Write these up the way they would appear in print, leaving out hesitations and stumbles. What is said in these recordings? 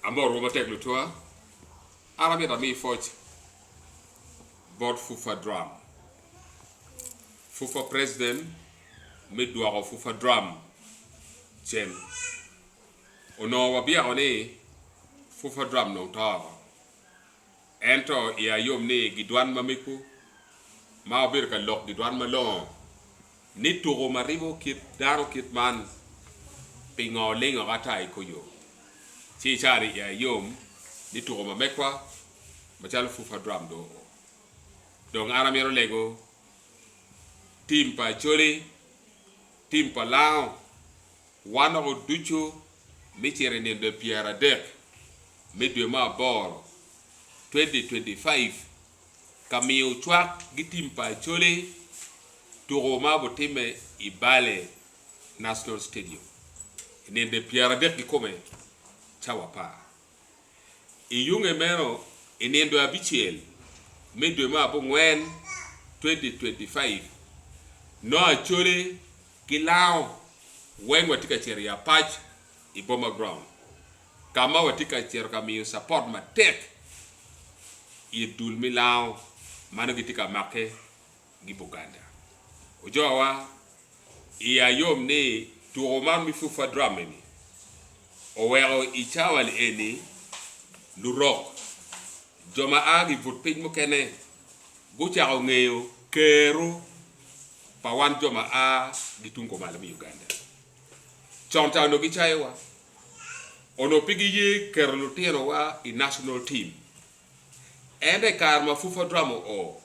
Amorwu matek lutwa, an amito ami pwoc bot FUFA Drum. FUFA President me dwoko FUFA Drum cen. Onongo wabyeko ni FUFA Drum dong to oko, ento iya yom ni gidwan ma megwu ma wabedo ka lok gidwan malongo ni tuko ma ribo kit dano kit man pingo lingo ata i kor yo? Ci i caa-ni iya yom ni tuko ma megwa macalo FUFA Drum dong oo. Dong an amito lego tim pa Acholi, tim pa Lango, wan woko ducu me cito i nindo pyeradek me dwe me aboro 2025 ka miyo cwak gi tim pa Acholi tuko ma obitimme i Bale National Stadium i ninde pyeradek kikome cawa apar. I yunge meno i nindo abicel me dwe me abongwen 2025 nongo Acholi ki Lango weng watye ka cito i apac i Boma Ground ka ma watye ka cito ka miyo capot matek i dul me Lango ma nongo gitye ka make gi Buganda. Ojowa iya yom ni tuko man me FUFA drum eni oweko i cawa ni eni lurok jo ma a ki i but piny mukene gucako ngeyo kero pa wan jo ma a ki tung kumalo me Uganda. Con ca onongo gicayowa, onongo pe giye keto lutinowa i national team. Ento i kare ma FUFA drum oo,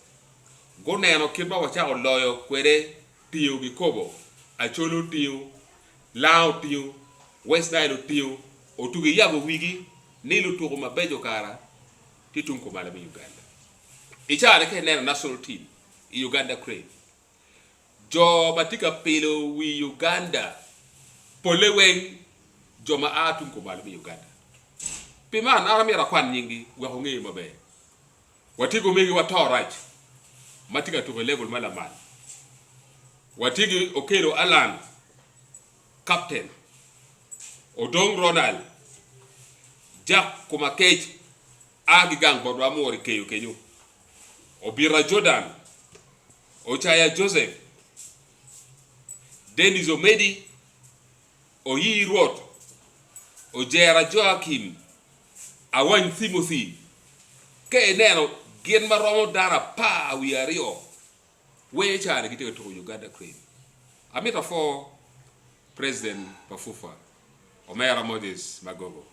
guneno kit ma wacako loyo kwede tingo kikopo, Acholi otingo, Lango otingo, West Nile otingo, otugi yabo wigi ni lutuku mabeco kara tye tung kumalo me Uganda. I caa-ni ka ineno national team i Uganda Crane, Jo ma tye ka pilo wi Uganda polle weng jo ma a tung kumalo me Uganda. Pi man, an amyero akwan nyinggi wek wunge maber. Watye ki omegiwa Torac ma tye ka tuko i level ma lamal. Watye ki Okello Allan, kapten, Odong Ronald, Jack Kumakec a ki gang botwa amwor i keyo kenyo, Obita Jordan, Ocaya Joseph, Denis Omedi, Oyii Rwot, Ojera Joakim, Awany Timothy, ka ineno gin ma romo dano apar wiye aryo weng i caa-ni gitye ka tuko Uganda Crane. Amito apwo President pa FUFA, Omera Moses Magogo.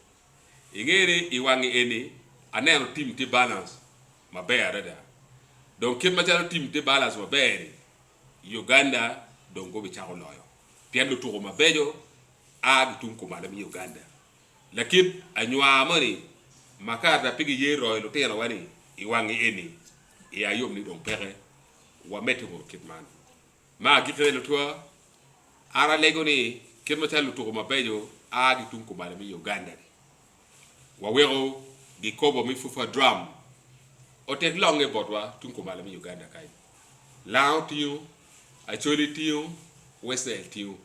Inge ni i wangi eni aneno team tye balance maber adada. Dong kit macalo team tye balance maber ni, Uganda dong gubicako loyo pien lutuko mabeco a ki tung kumalo me Uganda. Lakit anywar moni ma kare pe giye royo lutino wa ni i wangi eni i ayom ni dong peke wamedde wunu kit man. Me agikkine lutwa, an alego ni kit macalo lutuku mabeco a ki tung kumalo me Uganda-ni, waweko gikobo me FUFA Drum otek longe botwa tung kumalo me Uganda kany. Lango tingo, Acholi tingo, West Nile tingo.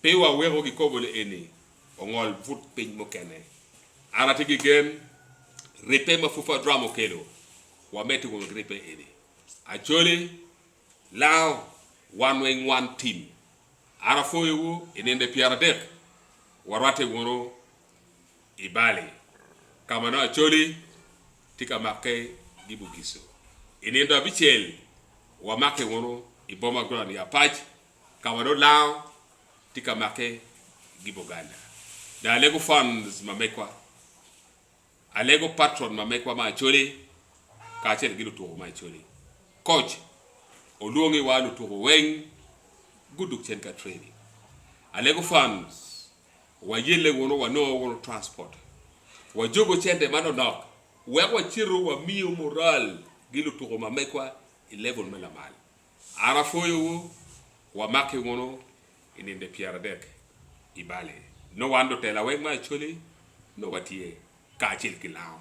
Pe waweko gikobo-ni eni ongol but piny mukene. An atye ki gen, ribbe ma FUFA Drum okelo, wamedde wunu ki ribbe eni. Acholi. Lango wan weng wan tim. An apwoyowu i ninde pyeradek warwatte wunu i Bali ka ma nongo Acholi tye ka makke gi Bugisu. I nindo abicel wamakke wunu i Boma Ground i Apac ka ma nongo Lango tye ka makke gi Buganda. Dong alego funds ma mekwa. Alego patron ma megwa ma Acholi kacel ki lutuku ma Acholi. Coach olwongi wa lutuku weng gudug cen ka training. Alego fans wayelle wunu wanongo wunu transport. Wajogo cente manonok wek wacitu wamiyo moral gi lutuku ma megwa i level me lamal. An apwoyowu, wamaki wunu i ninde pyeradek i Bali. Nongo wan lutela weng me Acholi nongo watye kacel ki Lango.